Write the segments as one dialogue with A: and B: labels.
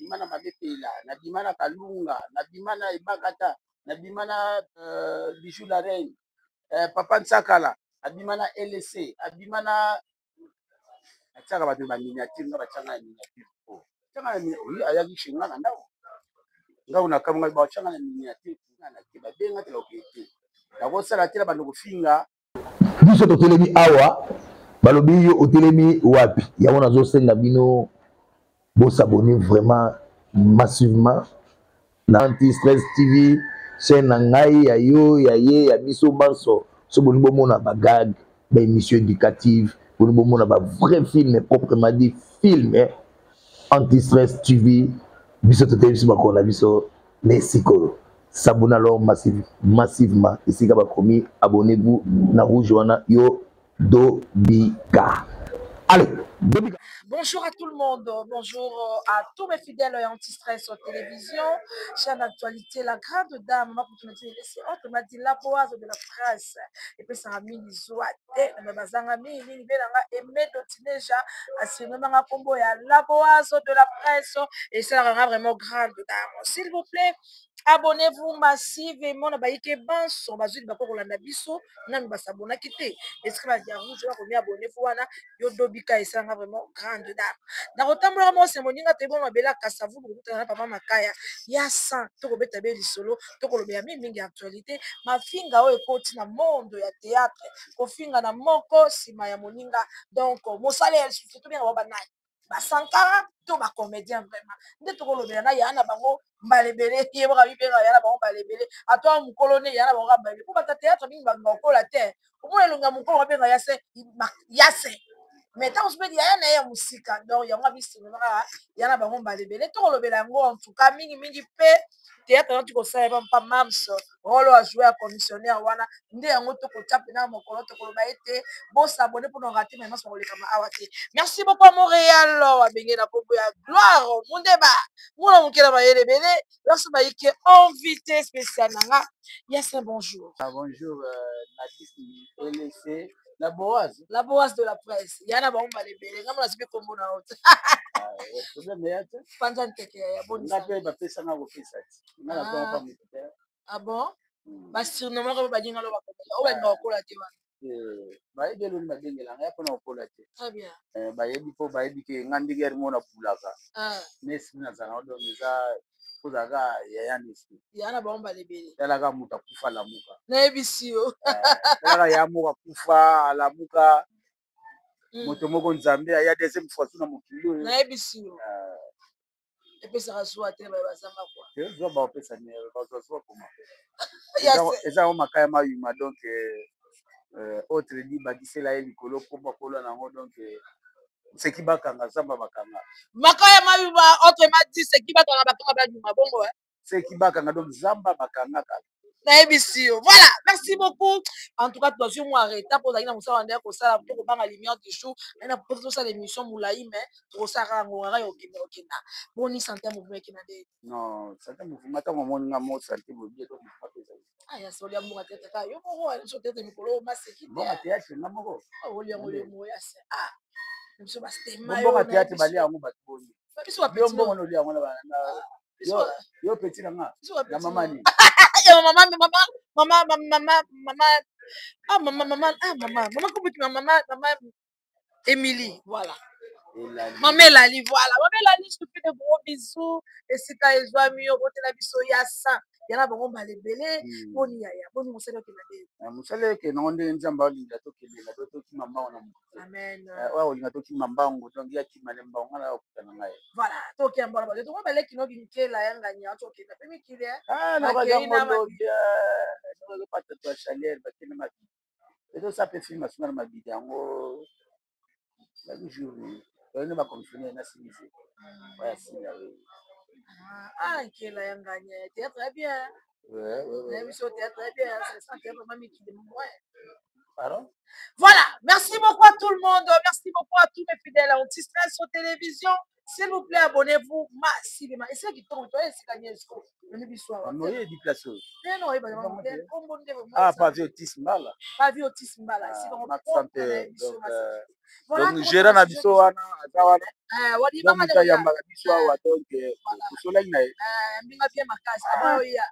A: Nabima na Mabepela, nabima na Kalunga, nabima na Ebakata, nabima na Bijou la Reine, Papa Nsakala, abima na LC, abima na atiaka bato ba miniature, nga batianga na miniature. Oh, tianga na miniature, ayaki chez nga na ndako. Nga na kamwa ba tianga na miniature, nga na ke babenga te okete te. Nakosala te na bando kofinga.
B: Biso totelemi awa, balobi yo otelemi wapi? Yango nazosenga bino bosabonner vraiment massivement na Anti-Stress TV, chaîne na ngai ya yo ya ye ya biso banso. So bolingi bomona ba gag, ba émission éducative, bolingi bomona ba vrai film proprement dit film, eh? Anti-Stress TV, biso totelemi biso bakolo na biso na esika oyo. S'abonner alors massivement esika bakomi abonnez-vous na rouge wana yo Dobika. Allez, Dobika.
C: Bonjour à tout le monde, bonjour à tous mes fidèles et anti-stress en télévision, chaîne d'actualité, la grande dame, ma autrement dit la boise de la presse, et puis ça a mis te bazanga mingi mingi mpe nanga Emedo Tineja asurnomanga nkombo ya la boise de la presse, esalaka nga vraiment grande dame. S'il vous plaît, abonnez-vous massivement na bayike banso bazwi bako kolanda biso nanu basabonaki te, esika badia rouge bakomi abonnez-vous wana yo Dobika, esalanga vraiment grande dame. Na kotambolaka moko moninga toyebona mabele Kasavubu, kokutana na papa Makaya ya 100, tokobeta be lisolo, tokolobela mingi mingi ya actualité, mafinga oyo ekoti na monde ya théâtre, kofinga na moko nsima ya moninga. Donc mosala ya lisusu tobenga bango banani, basankara to bacomédien, vraiment nde tokolobela na ya na bango mbala ebele. Ye moko abibenga ya na bango mbala ebele, atoa mokolo nde ya na bango mbala ebele, mpo bato ya théâtre mingi bakola te. Omona elongi ya mokolo babenga ya se ya se, mais ntango mosusu mpe yaya na ye ya mosika. Donc yango abisinga kaka ya na bango mbala ebele, tokolobela yango en tout cas mingimingi. Mpe théâtre yango tikosala mpa Mams, rôle oyo ajoue ya commissionnaire wana, nde yango tokotia mpena mokolo tokoloba ete bosabonner mpona rater mais nyonso bakolekama awa te. Merci beaucoup à Montréal, abenge na kombo ya Gloire Mundeba, mwana moke na mayele ebele. Merci bayike invité spécial na nga Yasin, bonjour.
A: Ah, bonjour, Nadis LC, la Boaz.
C: La Boaz de la presse, ya na bango mbala ebele, nga mona sipe kombo na yo te.
A: Problème ya te.
C: Panza nteke ya
A: bonisa. Nga mpe bapesanga kopesa ti nga na zonga pa moto te.
C: Ah bon, basurnomaka mpe balinga lo bakomela oyo balinga kokola te wana.
A: Bayebi eloni babengela ngai mpona kokola te.
C: Très bien.
A: Bayebi mpo bayebi ke nga ndenge yari mona bulaka na esprit nazala, donc eza kozalaka yaya na esprit.
C: Ya na bango mbala ebele.
A: Talaka moto akufa alamuka.
C: Nayebisi yo.
A: Talaka ya moko akufa alamuka, moto moko Nzambe aya deuxième fois su na mokili oyo.
C: Nayebisi yo, epesaka zuwa te, baye bazanga
A: kwa. Zuwa baopesa, bazwa zuwa koma eza yango Makaya Mayuma. Donc autre dit bakisela ye likolo kombo akola nango, donc seki bakanga zamba bakanga.
C: Makaya Mayuma, autrement dit seki bakanga bakanga bayuma bongo.
A: Seki bakanga, donc zamba bakanga kaka.
C: Nayebisi yo. Voilà, merci beaucoup. En tout cas tozwi mwa retard mpo ozalaki na mosala wanda ya kosala to kobanga lumière du jour na po tosala émission molai, mais tokosala kaka ngonga ya okende okenda. Boni santé, mouvement ekenda nde?
A: Non, santé mouvement, ntango omoni nga mo santé bobie, donc mouvement mpe ezali.
C: Aya soli ya mbongo tete kaka yo moko so tete mikolo maseki.
A: Mbongo théâtre nga moko.
C: Oliango yo moko ya se, ah, biso bastema.
A: Mbongo théâtre balia yango bato boni?
C: Biso.
A: Yo mbongo nolia yango na yo petit na nga na mama nini?
C: Ya mama mama mama mama mama, ah, mama mama, ah, mama mama kombo mama mama Émilie, voilà. Mama Elali, voilà, mama Elali, je te fais de gros bisous esika ezwami yo, botela biso ya sa ya na bango mbala ebele. Boni yaya, boni mosali okenda nde?
A: Mosali ekende ndenge Nzambe aolinga tokendela, to tokima mbango na motu.
C: Amen.
A: Oyo olinga tokima mbango, donc ya kima ne mbango, nga na okutana ngai.
C: Voilà, tokenda mbango bato tongo baleki noki nkela ya ngani ya tokenda mpe mikili.
A: Nakazangolobi ya chaleur bakende mabidi, ezosala mpe film asunga na mabidi yango chaque jour oyende bacommissionnaire na silise oyo asila.
C: Ah, nkela ya ngani, théâtre ya bien. Biso théâtre ya bien, c'est théâtre ma mikili moi.
A: Pardon?
C: Voilà, merci beaucoup à tout le monde. Merci beaucoup à tous mes fidèles anti-stress sur télévision. S'il vous plaît, abonnez-vous massivement. Et ceux qui tombent, toi, c'est gagné. Omemi biso awa.
A: Oyebi place oyo?
C: Te, no oyeba yango te. Kombo nde?
A: Ah, Pavi Otis Mbala.
C: Pavi Otis Mbala, esika
A: ngo propre. Donc gérant na biso wana aza wana, donc moto ayambaka biso awa, donc tosolaki na ye.
C: Mbinga bien makasi avant oya.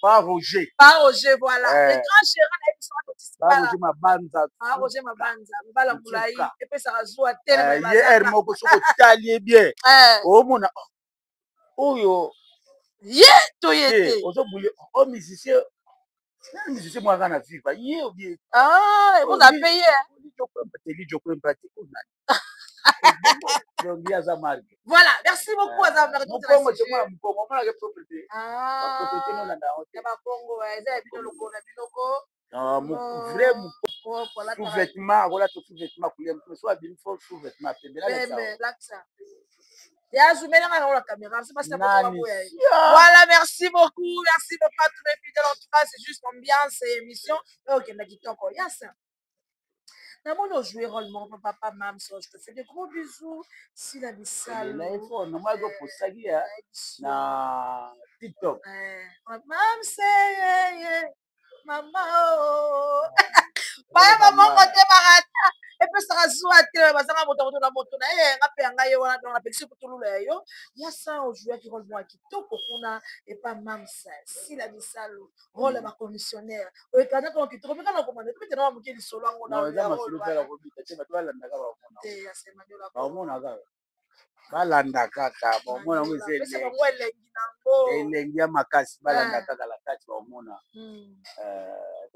A: Pa Roger.
C: Pa Roger, voilà, le grand gérant na ye biso Otis
A: Mbala. Pa Roger Mabanza.
C: Pa Roger Mabanza, mbala molai epesaka zuwa te.
A: Ye ere moko, soki otali ye bien, omona oyo
C: ye to ye te.
A: Ozobule o musicien, musicien moko kaka na viva ye obie.
C: Ekoza mpe ye.
A: Teli Jokwemba te, donc ye aza marque.
C: Voilà, merci beaucoup, aza marque.
A: Mokongo te, mwana mokongo omonaka propriété, propriété nolanda yango te.
C: Ya bakongo eza ya bino, lokolo na biloko.
A: Vrai sous-vêtement, akolata sous-vêtement couleur mosusu, so abimi fo sous-vêtement pembe.
C: Lakisa yazumelanga nango la caméra, c'est parce que voilà. Merci beaucoup, merci beaucoup à tous mes fidèles. En tout cas, c'est juste ambiance et émission. Ok, na kitoko yasa, namoni ojouer rôle moko papa Mamso. Je te fais de gros bisous, Sila Bisalo.
A: Namoni opostaki na TikTok.
C: Mamse, mama o baya bamongo te, barata epesaka zuwa te, bazanga moto moto na moto na ye. Nga mpe ya ngai ye wana, donc napekisi kutulula ya yo ya sa. Ojouaki rôle moko ya kitoko kuna epa Mamsa Sila Bisalo, rôle ya bacommissionnaire oyekana kaka kitoko mpe kaka komanda tobetena wa moke lisolo yango.
A: Eza masolo mpe kobita te, bato balandaka, baomona kaka, balanda kaka, baomona yango.
C: Eza elengi nango.
A: Elengi ya makasi, balanda kaka na kati, baomona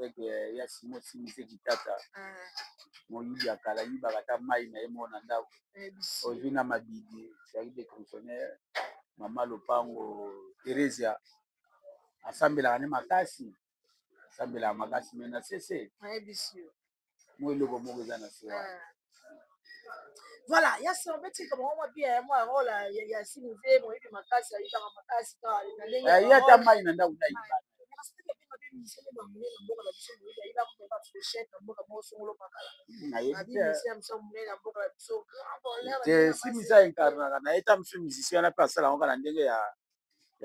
A: avec ya Simo Simise Kitata, moyibi ya kala, yibaka ata mai na ye moko na ndako. Ozwi na mabidi ezalaki de commissionnaire, mama lopango Theresia asambelaka ne makasi, asambelaka makasi, me na sese mo eloko moko eza na se wana.
C: Voilà, ya se obeti bango mwa bien, mwa rôle ya Simize, moyibi makasi, ayibaka makasi.
A: Ye ata mai na ndako na yiba.
C: Monene na mboka na biso, moyibi ayibaka mpe bafourchette na mboka moko songolo pakala.
A: Nayebi.
C: Musicien mosusu monene na mboka na biso, grand voleur.
A: Te, Simize aincarnaka na ye ta mosusu musicien wana mpe asala yango kaka na ndenge ya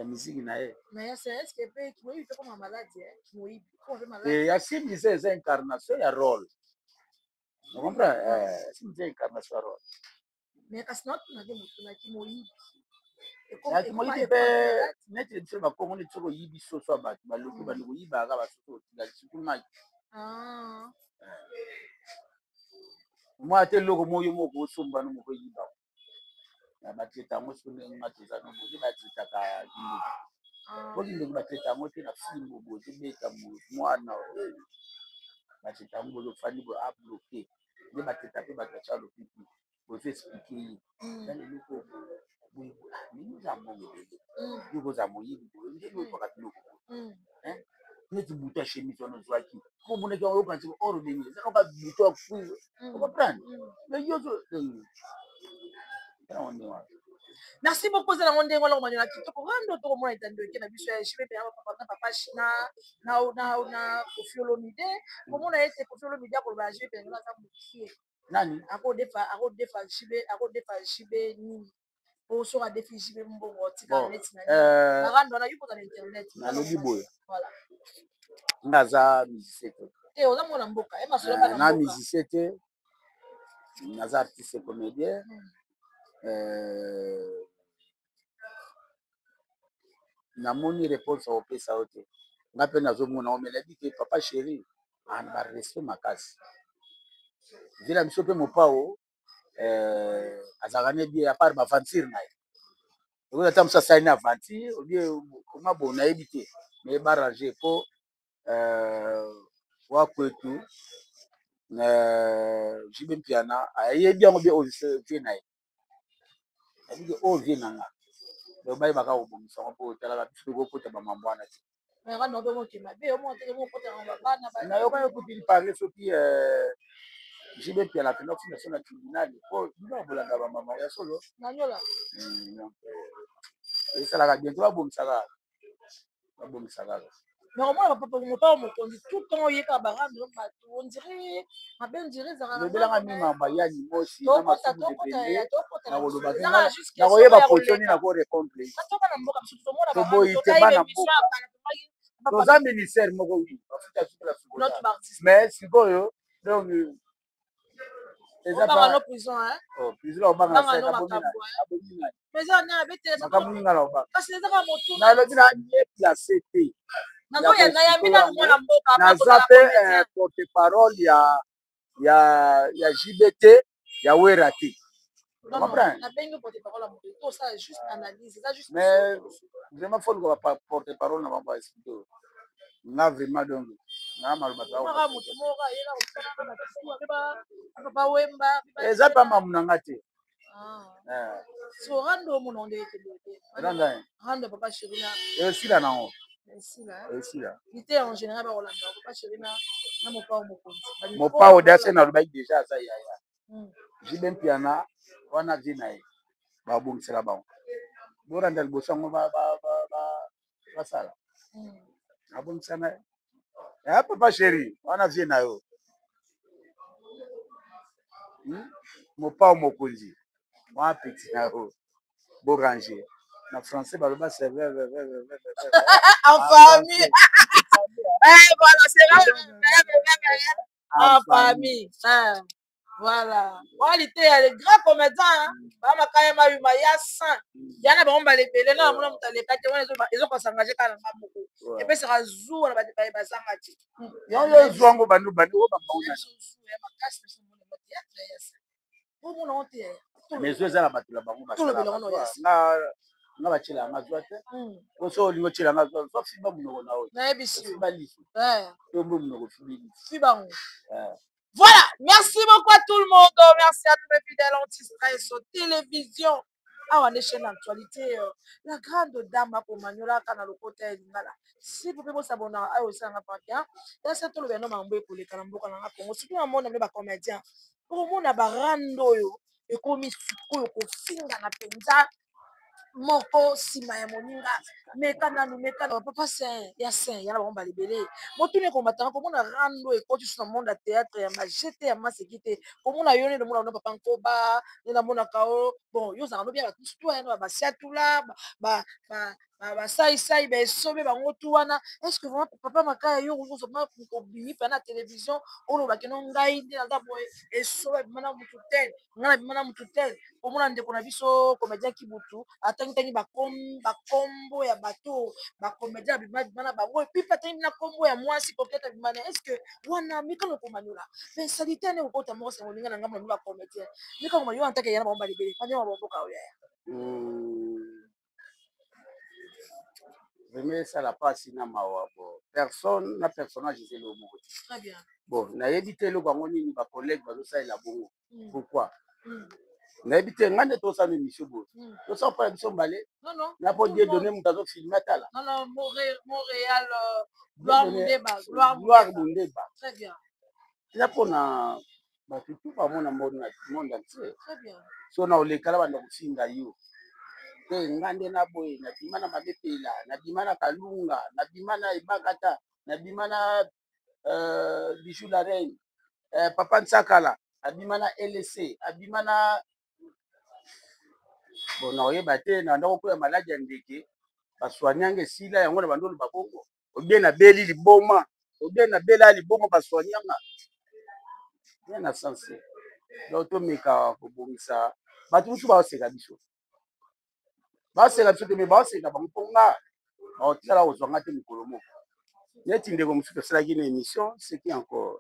A: misiki na ye.
C: Mais est ce que mpe kimoyibi mpe koma maladi? Kimoyibi koma mpe maladi?
A: Ya Simize eza incarnation ya rôle, o comprend? Simize incarnation ya rôle.
C: Mais kasi naotuna nde motuna, kimoyibi?
A: Moyibi mpe neti biso bakongo, neti soki oyibi soso ya bato, baloki bando koyibaka basoso, otikali surtout maki mwa ate eloko moko yo moko osomba no moko oyibaka batraita yango. Soki ndenge nga toza no boye, batraitaka kindoki po kindoki batraita yango te na fimbo boye, tobeta mwana, batraita yango boye, ofandi boye, abloquer nde batraita mpe bato batya lopipi, bozo expliquer ye eza eloko boye, ndenge oza mbongo ebele, yo kozala moyibi boye, ndenge ozwaka biloko boye neti buto ya chemise wana ozwaki po omonaki yango, oyokanisi or ndenge eza kaka buto ya cuivre, ocomprendre? Mais yo ndenge wana.
C: Merci beaucoup. Eza nango ndenge wana, komanyola kitoko rando tokomona etando eke na biso ya JB na papa na Kofi Olomide. Komona ete Kofi Olomide akoloba ya JB mpe aza mokie.
A: Nani?
C: Akodefa JB, akodefa JB nini? Po soki adefi JB mbongo, otika neti na barando wana, yo mpona na internet.
A: Nalobi boye, nga aza musicien te.
C: Te, oza mwana mboka.
A: Na musicien te, naza artiste comédien. Namoni réponse akopesa yo te, nga mpe nazomona ngo, me nayebi ke papa chéri ana barespect makasi vila biso mpe mopao azalaka ne bien, à part baaventure na ye. Okoki ata mosu asali na aventure obie koma boye, nayebi te, mais barange po wakwetu JB Mpiana ayebi yango bien. Oyo vie na ye, ayebi ke oyo vie na nga, donc bayebaka kobongisa yango mpo otalaka biso tokokota bamambo wana te. Nayokaki kuti parle soki JB Mpiana akenda kofunda so na tribunal po bino bolanda bamama ya solo. Esalaka bien te, babongisa kaka, babongisa kaka.
C: Mais omona papa mopao mokonzi tout temps oyeka barando bato, on dirait mabe, on dirait ezalaka
A: lobelanga mingi makambo ya limosi na masumu ebele. Nakoloba nakoyeba position nini nakorépondre. Toboyi te, bana mboka, toza ministère moko, wi, bafuta sukula sukola, mais sikoyo donc
C: eza prison.
A: Prison obanga makambo nini nga na obanga? Nalobi na mieux placé te. Naza mpe porte parole ya JBT, ya Wera te.
C: Comprendre,
A: mais vraiment faut luka ba porte parole na bango, baexplique nga vraiment. Donc nga maloba eza mpe mamu na nga te.
C: Rando papa chéri na
A: Esila nango, esila.
C: Lite en général bakolanda papa chéri na mopao mokonzi.
A: Mopao dase nalobaki déjà, aza yaya. JB Mpiana wana vie na ye, babongisela bango, bolanda liboso yango, basala abongisa na ye. Ya papa chéri wana vie na yo, Mopao mokonzi wana petit na yo, boranger na français baloba c'est
C: En famille. Voilà, c'est en famille. Voilà, wali te ya les grands comédiens bamakaya mayuma ya 100 ya na bango mbala ebele na bamona moto aleka te. Wana ezokosangage kaka na nga moko, epesaka zuwa na bato baye bazanga te.
A: Yango yo zwa yango bandu bandu oyo
C: babango makasi omona ngo te.
A: Mais zo eza na bato na bango. Nga batiela yanga zwa te. Poso olingi otiela nga zwa, zwa fiba monoko na oyo.
C: Nayebisi.
A: Fiba liso to mbo monoko fibi liso.
C: Fibango. Voilà, merci beaucoup à tout le monde. Merci à tous mes fidèles anti-stress télévision. Awa nde chaîne actualité, la grande dame akomaniolaka na lokota ya lingala. S'il vous plaît, bosabona ayo osalanga pa bien. Yasa toloba no makambo ekoleka na mboka nanga Congo, surtout na monde na bacomédien. Okomona barando oyo ekomi sikoyo kofingana mpenza moko nsima ya moninga. Meka nanu, meka na papa saint ya saint ya na bango mbala ebele. Motuni ekomatanga komona rando ekoti so na monde ya théâtre ya majete ya maseki te. Komona yo nde nomona no papa Nkoba nde namonaka o bon, yo ozalaka nobia bato mosusu aya na basiatula, basaisai, baesobe bango tu wana. Est ce que vraiment papa Makaya, yo obimi mpe na télévision, olobaki no ngai nde naza boye, esobe abima na mutu tel, ngai nabima na mutu tel? Omona ndeko na biso comédien Kibutu atangitangi bakombo ya bato, bacomédien abima bima na bango, et puis mpe atangi na kombo ya mwasi kokete abima na. Est ce que wana mikano komaniola mensalite ane kokota moko sango olinga na ngambo na bino bacomédien? Mikano yo antake ya na bango balebele banyama bamboka oyo yaya.
A: Vraiment esala mpasi na mawa. Bo personne na personnage eza eloko moko te.
C: Très bien.
A: Bon, nayebi te eloko yango nini bacollègue bazosalela bongo. Pourquoi? Nayebi te. Ngai nde tosala émission boye, tosala mpona biso mbale na mpo die donné moto azofilme atala.
C: Montréal.
A: Gloire Bundeba eza mpona bato tu bamona monde entier. So na olekala banda kofinga yo te, nga nde na boye, nabima na mabepela, nabima na Kalunga, nabima na Ebakata, nabima na Bijou la reine, papa Nsakala abima na LC, abima na bon. Nakoyeba te na ndako koya maladi ya ndeke baswanianga esila yango na bando oloba bongo, obie nabeli liboma, obie nabela liboma baswanianga ya na sense. Donc tomeka kobongisa. Bato mosusu baoseka biso, baseka biso te, me baoseka bango, mpo nga baotikala kozwa nga te mokolo moko. Neti ndeko mosusu tosalaki na émission, c'est qui encore,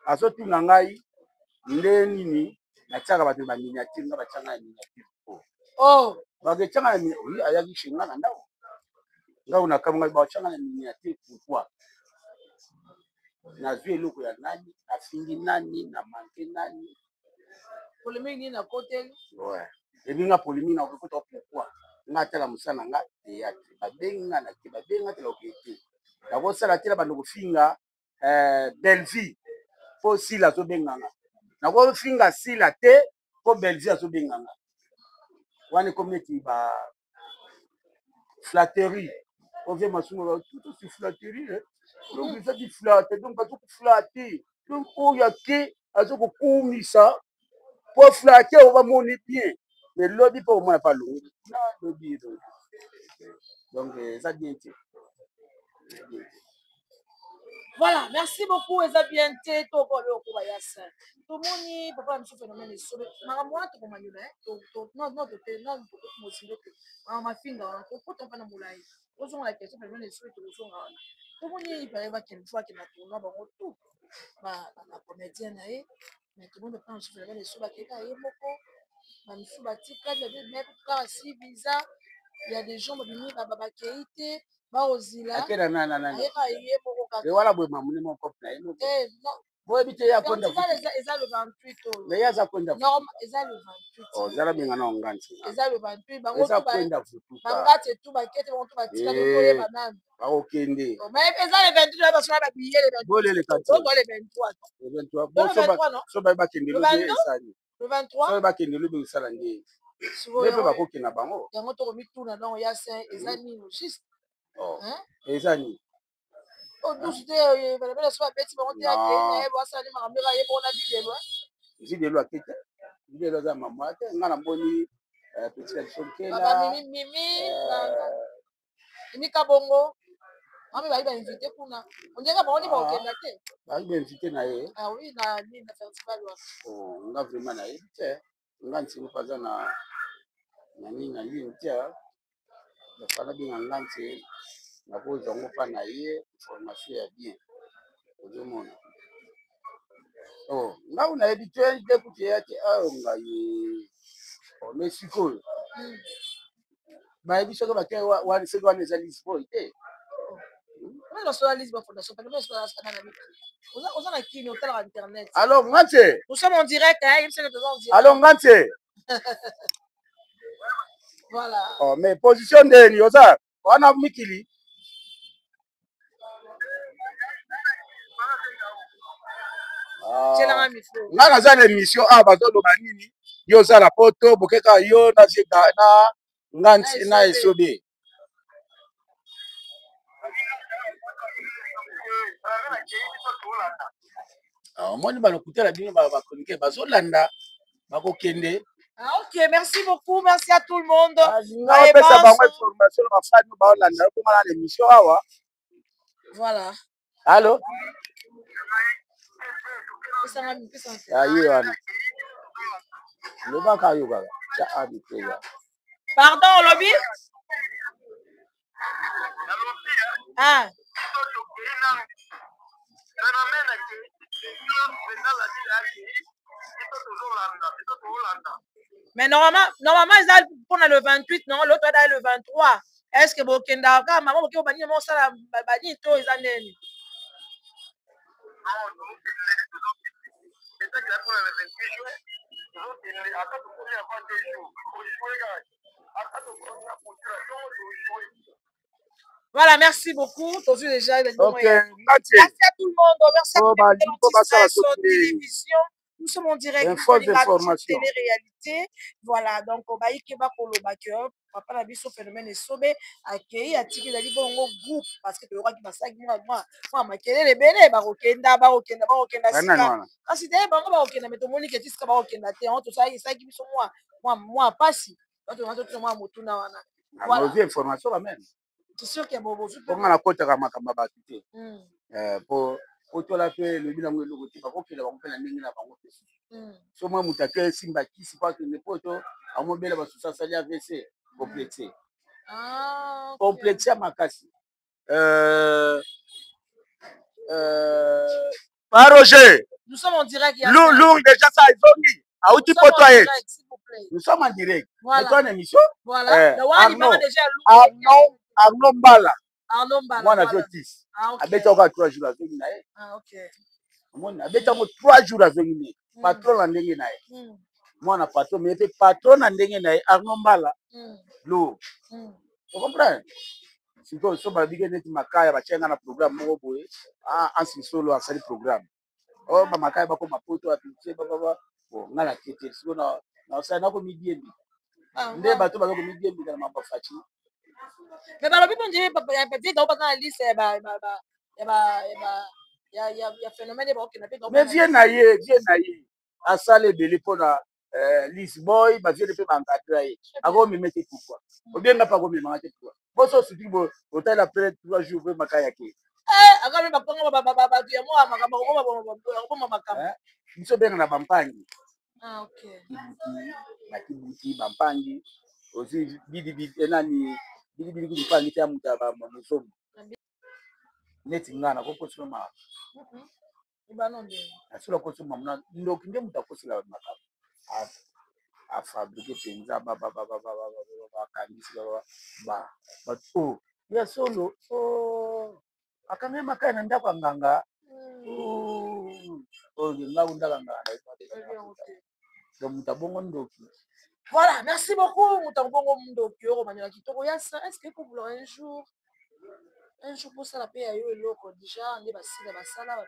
A: azotuna ngai nde nini natiaka bato baminiature. Nga batianga na miniature.
C: Oh.
A: Baketianga na, oui, ayaki chez nga na ndako, nga nakambo ngai batianga na miniature. Pourquoi? Nazwi eloko ya nani? Nafingi nani? Na manke nani?
C: Polémique nini nakoteli?
A: Ouais, ebi nga polémique na okokota. Pourquoi? Nga atala mosala na nga théâtre, babengi nga na te, babengi nga te, naokee te, nakosala te na bando kofinga Bellevie mpo Sila azobenga nga. Nakofinga Sila te mpo Bellevie azobenga nga. Wana ekomi neti ba flatterie. Ovie masumu tout aussi flatterie, donc eza biflate, donc azokoflate, donc oyo ake azokokumisa po flate oyo bamoni bien, mais lobi mpo omona pa longi na lobi, donc eza bien te.
C: Voilà, merci beaucoup. Eza bien te. Tokolo okoba ya sa tomoni papa na biso phénomène esobe makambo wana tokomanyola mozindo te, makambo mafinga wana tokota mpa na molai, tozonga na question phénomène esobe, tokozonga wana. Tomoni ipare bakende fo akende na tournoi bango tout bacomédien na ye, mais tomoni papa na biso phénomène esobe akeka ye moko, bamisusu batikali kaka si visa ya des gens babimi bakei te, baozila.
A: Akenda na nani?
C: Ayeka ye moko kaka.
A: Wana boye mamuni moko na ye moko.
C: Eh, non.
A: Boyebi te ye akonda.
C: Festival eza le 28 oyo.
A: Mais ye aza kwenda.
C: Normal eza le 28.
A: Oh, zala benga na nganti.
C: Eza le 28 bango.
A: Eza kwenda futuka.
C: Bangati tu bakete bango tu batikali koyeba nani.
A: Bakokende.
C: Mais eza le 28 oyo basona ba billet le 28.
A: Boleleka te.
C: Oyo le 23.
A: Le 23. Bon, so ba bakende lobi esali.
C: Le 23.
A: So bakende lobi esala nde.
C: Sikoyo
A: mpe bakokenda bango.
C: Yango tokomituna donc ya saint eza nini juste?
A: Oh. Eza nini?
C: O dusu te balabala so babeti bango te, akei na ye basala makambo eka ye moko na videlo.
A: Videlo ake te, videlo aza mama te. Nga namoni petit na biso Nkela.
C: Mimi Mimi Kabongo mami bayi bainvité kuna, ondenge bango nde bakokenda te.
A: Bayi bainvité na ye.
C: Ah oui, na nini, na festival wana.
A: Nga vraiment nayebi te, nga ntingo mpo aza na nini na nini te, bafana benga nga nti nakozwa yango mpa na ye information ya bien. Ozomona, oh, ngai nayebi te nde kutu eya te ayo ngai. Mais sikoyo bayebi soki bake wana, soki wana eza Lisboy te.
C: Oza na kini otalaka internet.
A: Alors ngante.
C: Nous sommes en direct, hein, yebisaka toza en direct.
A: Alors ngante.
C: Voilà.
A: Oh, mais position ndeni oza wana mikili. Nga naza na émission awa, bazoloba nini? Yo oza na poto, bokeka yo na na nga na esobe. Omoni balokutela bino bachroniqueur bazolanda bakokende.
C: Ah, ok, merci beaucoup, merci à tout le monde.
A: Nga opesa bango information na bafani baolanda yo mpona na émission awa.
C: Voilà.
A: Allo, aye wana lobaka yo kaka tya abiteza.
C: Pardon, olobi? Ah. Mais normalement, normalement, eza mpona le 28, non? L'autre eza le 23. Est ce que bokendaka kaka mama boke banini mosala banini to eza ndeni? Voilà, merci beaucoup. T'as déjà.
A: Ok,
C: merci à tout le monde. Merci à tout le monde. Télévision. Nous sommes en direct.
A: Info d'information.
C: Télé-réalité. Voilà, donc, baike bakoloba que papa na biso phénomène esobe akei, atiki ezali bongo groupe, parce que toyokaki basalaki mwa makelele ebele, bakokenda, bakokenda, bakokenda sika, kasi te bango bakokenda, me tomoni ke ti sika bakokenda te. Yango tosalaki, esalaki biso mwa pasi, totuna mwa motuna wana.
A: Voilà, information quand même.
C: C'est sûr que bozwi.
A: Mpo nga nakotaka makambo ya bato te, po otola mpe elobi nango eloko te, bakokenda bango mpe na ndenge na bango mpe. So mwa moto ake esimba kisi po akende po to amobela, basusu asali AVC, complexe, complexe ya makasi. Pa Roger.
C: Nous sommes en direct.
A: Lourd déjà, ça ezongi auti poto ye. Nous sommes en direct.
C: Voilà.
A: Toi, émission.
C: Voilà.
A: Arnaud, Arnaud, Arnaud Mbala.
C: Arnaud Mbala.
A: Mwana Jotis. Abeti yango 3 jours azongi na ye.
C: Ah, ok.
A: Omoni, abeti yango 3 jours azongi na ye. Patron na ndenge na ye. Mwana patron, mais mpe patron na ndenge na ye, Arnaud Mbala. Lourd. Ocomprendre? Sikoyo so babiki neti makaya batia nga na programme moko boye, ah, ansi solo asali programme. Oh, bamakaya bakoma poto apitie bababa. Bon, nga na kete sikoyo na osala nakomidiembika. Nde bato baza komidiembika na mambo faci.
C: Mais balobi mpo ndimi vieux Gao baza na liste ya ba ya ba ya ya ya phénomène bakokenda mpe.
A: Mais vieux na ye, vieux na ye asala ebele mpona Lisboy, bavieux mpe baencadra ye, akomema te. Pourquoi obenga mpe akomemanga te? Pourquoi boso osuki otali après 3 jours mpe makaya ke?
C: Akami bakongo bato ya mwa makambo akoboma makambo.
A: Biso obenga na bampangi, bakibuki bampangi, ozwi bidibidi nani, bidibidi kutu mpangi te ya moto ya mozombo neti nga nakokosela makambo. Nasolo akosela makambo, ndoki nde moto akosela makambo, afabriquer mpenza, bakangisi bato oyo ya solo, akangai makaya na ndako ya nganga oyo, nga ndako ya nganga, donc moto abongo ndoki.
C: Voilà, merci beaucoup. Moto abongo ndoki oyo komanyola kitoko ya sa. Est ce que ekobula un jour, un jour bosala mpe ya yo eloko déjà nde basila basala,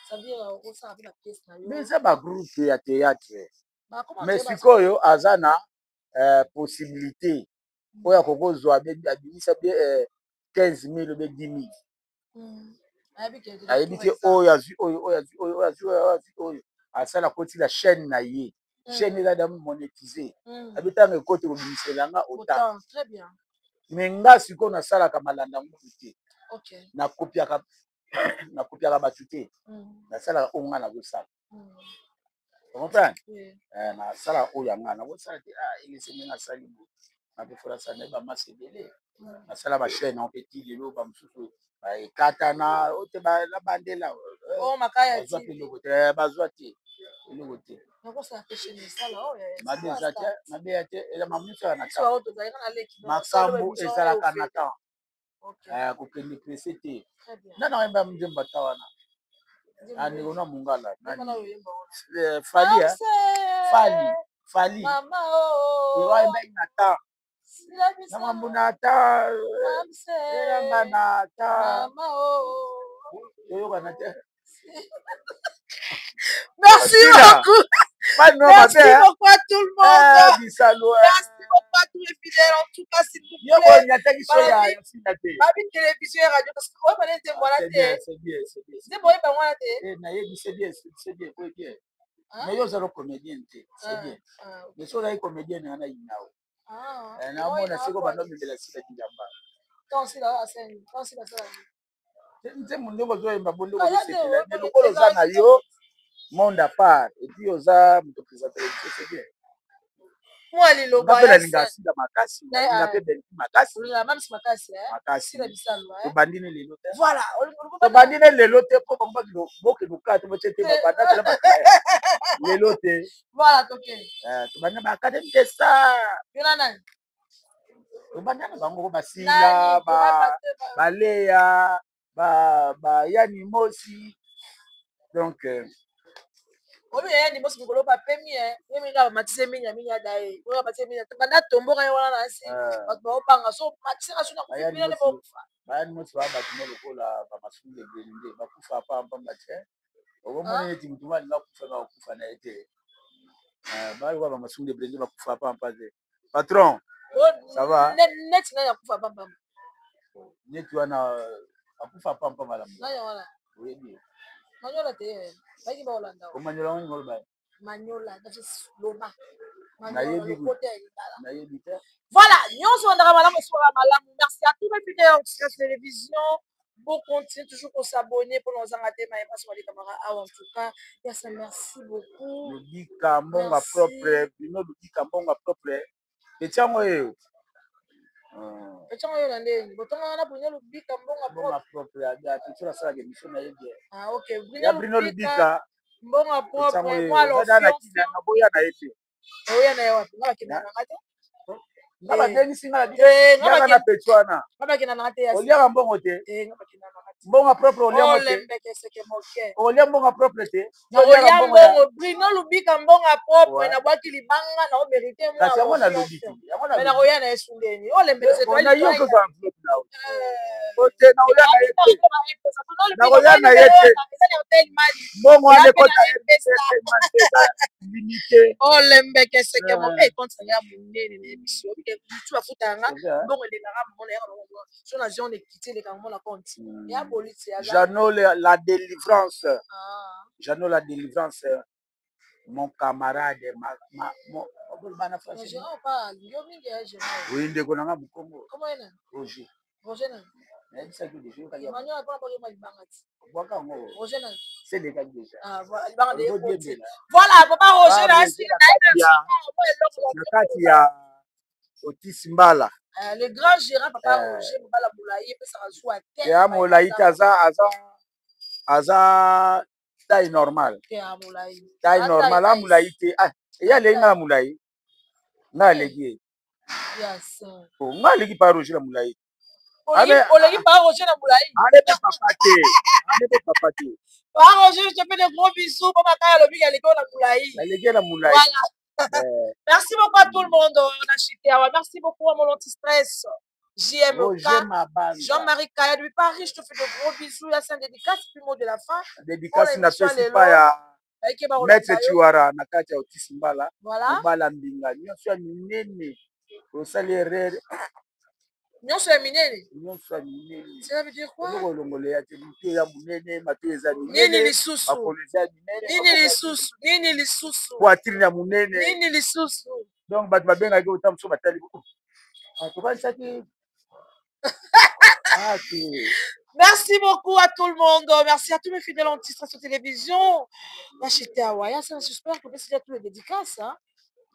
C: ça veut dire osala mpe bapièce na yo?
A: Mais eza bagroupe ya théâtre, mais sikoyo aza na possibilité oyo akokozwa, abimisa 15 000 obe 10 000, ayebi te oyo azwi, oyo oyo azwi, oyo oyo azwi, oyo azwi, oyo asala, kotila chaîne na ye, chaîne eza da monétisé, abi ntango ekoti kobimiselanga autant. Mais nga sikoyo nasalaka malanda ngulu te, nakopiaka, nakopiaka bato te, nasalaka oyo nga nazosala, comprendre? Nasala oyo ya nga nakosala te. Elese ndenge asali boye, nga mpe nasala naye bamasi ebele, nasala bachaîne yango mpe ti lelo, bamosusu ekatana o te, nabandela, bazwa mpe eloko te, bazwa te eloko te. Mabe eza te, mabe ya te, eza makambo nyonso na temps, makambo ezalaka na temps, kokende presse te. Nga na oyemba nzembo ata wana, andeko na mongala Fally, Fally, Fally oyembaki na temps, na mambo na temps, elanga na temps, toyokana te.
C: Merci beaucoup. Merci beaucoup à tout le monde. Merci beaucoup à tous les fidèles. En tout cas, s'il vous plaît. Babi télévision et radio. Parce que ouais, bah, voilà,
A: c'est bien, c'est bien.
C: C'est bon, bah, voilà,
A: nayebi, c'est bien, c'est bien, oui, bien. Mais yo ozala comédien te, c'est bien. Mais so ozali comédien na nga, nayina o namona siko bando omemela sila bilamba. Nzembo ndenge ozoyemba bo, ndenge ozosepela, mais lokola oza na yo monde à part et puis oza moto présente émission, c'est bien.
C: Mwa liloba.
A: Nga mpe nalinga sila makasi, nalinga mpe Belvi makasi.
C: Makasi.
A: Tobandi ne lelo te, tobandi ne lelo te, mpo bango bokende okala te, botie te, babanda tela bakaya lelo te. Tobandi na baacadémie de star, tobanda na bango basila, baleya, bayani mosi, donc
C: Oyo yaya mosi mikolo bapemi ye mingi, bamatise mingi mingi, ada ye oyo bamatise mingi, banda tomboka ye wana na nsi, bato baobanga so matisaka so na kufi nde bokufa.
A: Bayani mosi baa bato mo lokola bamasumu ebele nde bakufa pampamba te, okomona neti motu mo alinga kufa, bakokufa na ye te, balokola bamasumu ebele nde bakufa pampa te. Patron, ça va?
C: Neti nani akufa pampamba?
A: Neti wana akufa pampa malamu.
C: Nani wana?
A: Oyebi.
C: Manyola te, bayiki baolanda.
A: Omanyola ngo ngoloba.
C: Manyola loba.
A: Nayebi, nayebi te.
C: Voilà, nyonso ondaka malamu, esukaka malamu. Merci à tous mes fidèles sur télévision. Bon, continue toujours ko s'abonner pour nos te ma epasi walikamaka awa. En tout cas, yasa, merci beaucoup.
A: Lobika mbongo propre, bino lobika mbongo propre, etiango oyo.
C: Etiango oyo na ndenge botonga wana, Bruno Lubika mbongo.
A: Mbongo propre, petit asalaka émission na ye bien.
C: Ah ok.
A: Ya Bruno Lubika.
C: Mbongo propre, mwa
A: boya na ye te.
C: Oya na ye wapi? Nga bakenda nanga te.
A: Nga babengisi nga yaka na petit wana.
C: Nga bakenda nanga te.
A: Oliaka mbongo te, mbongo propre oliango te.
C: Olembekeseke moke.
A: Olia mbongo propre te.
C: Olia mbongo, Bruno Lubika mbongo propre, nabwaki libanga na omérite.
A: Kasi yango nalobi te.
C: Me nakoya na ye sundeni olembekese.
A: Nayoki ozala enveloppe. Ote nakoya na ye te, nakoya na ye te. Mbongo wana ekota limite.
C: Olembeke seke mo eh compte ya munene na biso mutu afuta nga mbongo elekaka mona ya so na zone ekiti elekaka mona compte ya boliti ya
A: Jeannot la délivrance. Jeannot la délivrance, mon camarade, ma, ma, mon bana français. Oui, ndeko na nga mokongo. Roger.
C: Roger na.
A: Nayebisaki déjà
C: oyokaki. Emmanuel mpona bwaki mwa libanga ti.
A: Bwaka yango.
C: Roger na.
A: Selekaki déjà.
C: Ah voilà, libanga de ekoti. Voilà, papa Roger na asi
A: na kati ya Otis Mbala.
C: Le grand gérant papa Roger Mbala Molayi epesaka zuwa te.
A: Ya Molayi te, aza aza aza taille normale. Taille normale, a molayi te. Ah, ye aleki nga na molayi. Nga aleki ye. Nga aleki pa Roger na molayi.
C: Oleki pa Roger na molayi.
A: Ale pe papa te. Ale pe papa te.
C: Pa Roger, je te fais de gros bisous. Papa Kaya alobi aleki na molayi.
A: Aleki na molayi.
C: Voilà. Merci beaucoup à tout le monde. On a chuté. Merci beaucoup à mon anti-stress. JMK, Jean-Marie Kaya depuis Paris, je te fais de gros bisous. Il y a un dédicace, puis mot de la fin.
A: Dédicace na pesi pa ya Maître Chiwara na kati ya Otis Mbala. Mobala mbinga nyonso ya minene osali erreur.
C: Nyonso ya minene.
A: Nyonso ya minene.
C: Ça veut dire quoi?
A: Eloko olongola ya te, motu eza monene, matu eza minene.
C: Nini lisusu?
A: Makolo eza minene.
C: Nini lisusu? Nini lisusu?
A: Poitrine ya monene.
C: Nini lisusu?
A: Donc bato babengaki ota mosusu batali tokanisaki. Ah,
C: Merci beaucoup à tout le monde. Merci à tous mes fidèles anti-stress télévision. La chute à Waya, c'est un j'espère que c'est tous les dédicaces. Hein.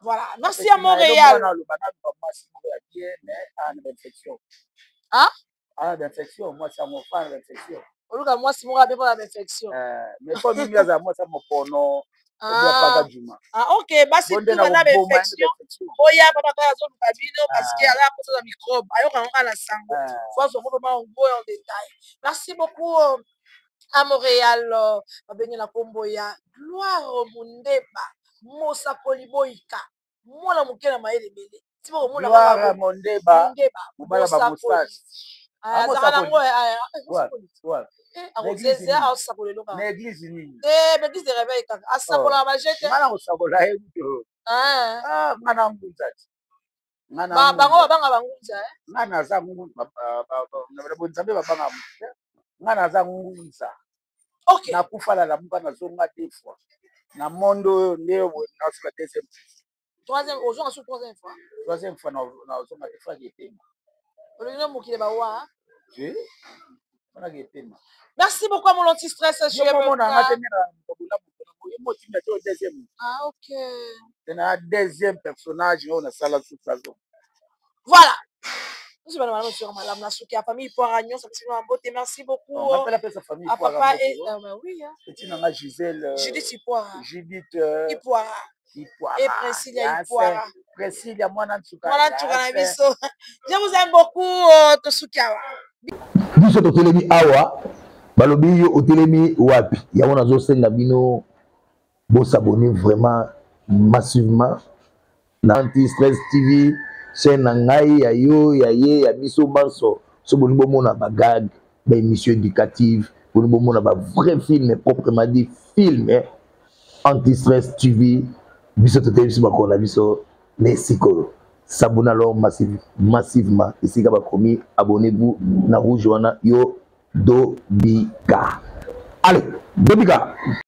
C: Voilà. Merci à Montréal.
A: Ah? Ah, d'infection, moi, c'est mon fan d'infection.
C: Oluka mwasi moko abe mpona bainfection.
A: Mais comme mimi aza mwasi ya mopono. Ah,
C: ah, ok, basi tuna na bainfection oya papa kaka azoluka bino parce que aza posa na microbe ayoka yango kaka na sango fo azwa ngo vraiment en gros en détail. Merci beaucoup à Montréal, babengi na nkombo ya Gloire Mundeba, mosakoli boyika mwana moke na mayele ebele.
A: Gloire Mondeba, mobala ba moustache.
C: Azalaka nango aosakola eloko
A: na église nini?
C: Église de réveil kaka asakolaka bajete.
A: Nga na kosakola ye kuto nga na ngunza ti.
C: Bango babanga bangunza.
A: Nga naza bonzambe, babanga motu. Nga naza ngunza. Nakufa, lalamuka, nazonga deux fois na monde oyo nde nasala deuxième.
C: Troisième, ozonga sur troisième fois.
A: Troisième fois nazonga te, faki epema.
C: Olingi mokili bawa.
A: Fanaki epema.
C: Merci beaucoup à mon anti-stress.
A: Omonanga te motinda te deuxième.
C: Ah, ok.
A: Te na deuxième personnage oyo nasala susazo.
C: Voilà, tozobana malamu sur malamu na suki ya famille Poira nyonso, apesi bino mbote. Merci beaucoup.
A: Apela pesa famille.
C: À papa et oui.
A: Petit nanga Gisèle.
C: Judith Ipoira.
A: Judith
C: Ipoira.
A: Ipoira.
C: Et Priscilla Ipoira.
A: Priscilla mwana nsuka.
C: Mwana nsuka na biso. Je vous aime beaucoup. Tosuki awa.
B: Biso totelemi awa, balobi yo otelemi wapi? Yango nazosenga bino bos'abonner vraiment massivement na Anti Stress TV, chaîne na ngai, ya yo, ya ye, ya biso banso. So bolingi bomona bagag, baémission éducative, bolingi bomona bavrai film, proprement dit film, Anti Stress TV. Biso toteli biso bakolo na biso na esika oyo. S'abonner alors massivement esika bakomi abonnez-vous na rouge wana. Yo dobika, allez, dobika.